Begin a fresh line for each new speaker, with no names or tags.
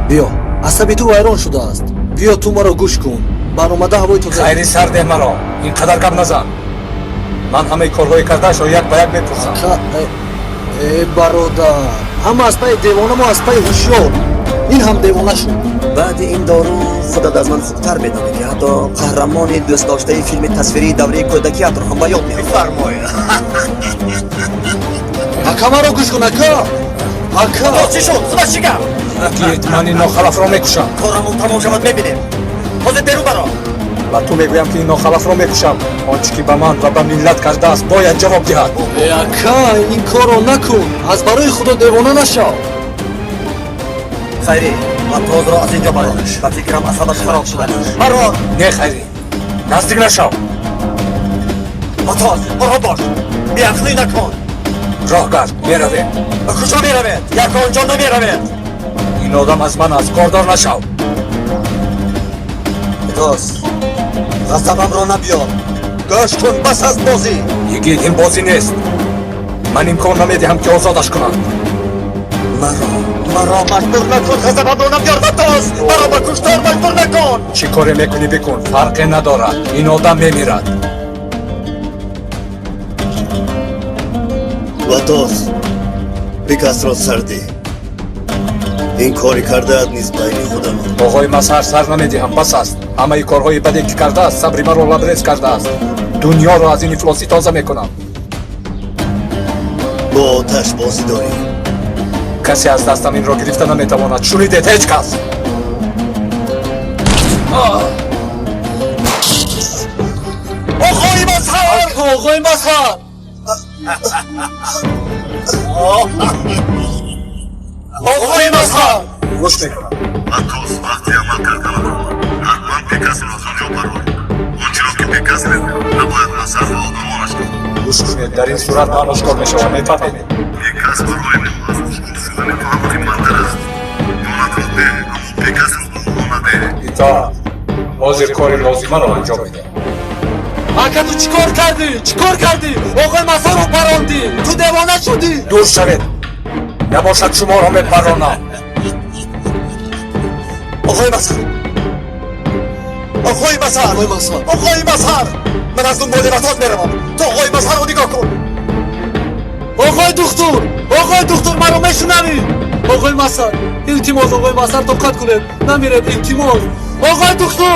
Биё, асаби ту вайрон шудааст. Биё, ту маро гӯш кун. Баромада ҳавои тоза.
Хайри, сардеҳ маро, ин қадар гап назан. Ман ҳамаи корҳои кардаашро як ба як мепурсам.
Э, бародар, ҳама аз пайи девона, мо аз пайи ҳушёр. Ин ҳам девона шуд.
Баъди ин дору худат аз ман хубтар медонӣ, ки ҳатто қаҳрамони дӯстдоштаи филми тасвирии давраи кӯдакиятро ҳам ба ёд меорад.
Бифармоед.
Ака, маро гӯш кун, ака, ака.
Чӣ шуд? Худаш чӣ гап?
Гирд, ман ин нохалафро мекушам.
Корамон тамом шавад, мебинем. Ҳозир берун баро.
Ба ту мегӯям, ки ин нохалафро мекушам. Он чӣ ки ба ман ва ба миллат кардааст, бояд ҷавоб диҳад.
Э, ака, ин корро накун, аз барои худо девона нашав.
Хайрӣ, Ваттозро аз инҷо баро. Ба фикрам, асабаш хароб шуда. Баро.
Не, Хайрӣ, наздик нашав.
Ваттоз, ором бош, беақлӣ накун.
Роҳ гард, меравем.
Ба куҷо меравед? Ягон ҷо намеравед.
Ин одам аз ман аст, кордор нашав.
Ваттоз, ғазабамро набиёр. Гӯш кун, бас аст бозӣ.
Йигит, ин бозӣ нест. Ман имкон намедиҳам, ки озодаш кунанд.
Маро маҷбур накун, ғазабамро набиёр, Ваттоз, маро ба куштор маҷбур накун.
Чӣ коре мекунӣ, бикун, фарқе надорад. Ин одам мемирад.
Ватоз, бикасро сардӣ. Ин кори кардаат низ байни худамон.
Оғои Мазҳар, сар намедиҳам, бас аст. Ҳамаи корҳои баде ки кардааст, сабри маро лабрез кардааст. Дунёро аз ин ифлосӣ тоза мекунам.
Бо оташ бозӣ дорӣ.
Касе аз дастам инро гирифта наметавонад. Шунидед, ҳеҷ кас.
Оғои Мазҳар!
Оғои Мазҳар!
Оғои Мазҳар!
Гӯш мекунам.
Ваттоз, вақти амал карданат омад. Ҳатман Бекасро аз он ҷо барор. Он чиро ки Бекас мегӯяд, набояд Мазҳар ва одамонаш кунад.
Гӯш кунед, дар ин сурат ман ошкор мешавам, мефаҳмед?
Бекас барои мо аз ошкор шудани ту ҳам қиматтар аст. Ҷонатро деҳ, аммо Бекасро ба онҳо надеҳ.
Итоат. Ҳозир кори лозимаро анҷом медиҳам.
Ака, ту чӣ кор кардӣ? Чӣ кор кардӣ? Оғои Мазҳарро парондӣ. Ту девона шудӣ.
Дур шавед, набошад шуморо мепаронам.
Оғои Мазҳар! Оғои Мазҳар!
Оғои Мазҳар!
Оғои Мазҳар! Ман аз дунболи Ваттоз меравам. Ту оғои Мазҳарро нигоҳ кун.
Оғои духтур, оғои духтур, маро мешунавӣ? Оғои Мазҳар, илтимос, оғои Мазҳар, тоқат кунед, намиред, илтимос, оғои духтур.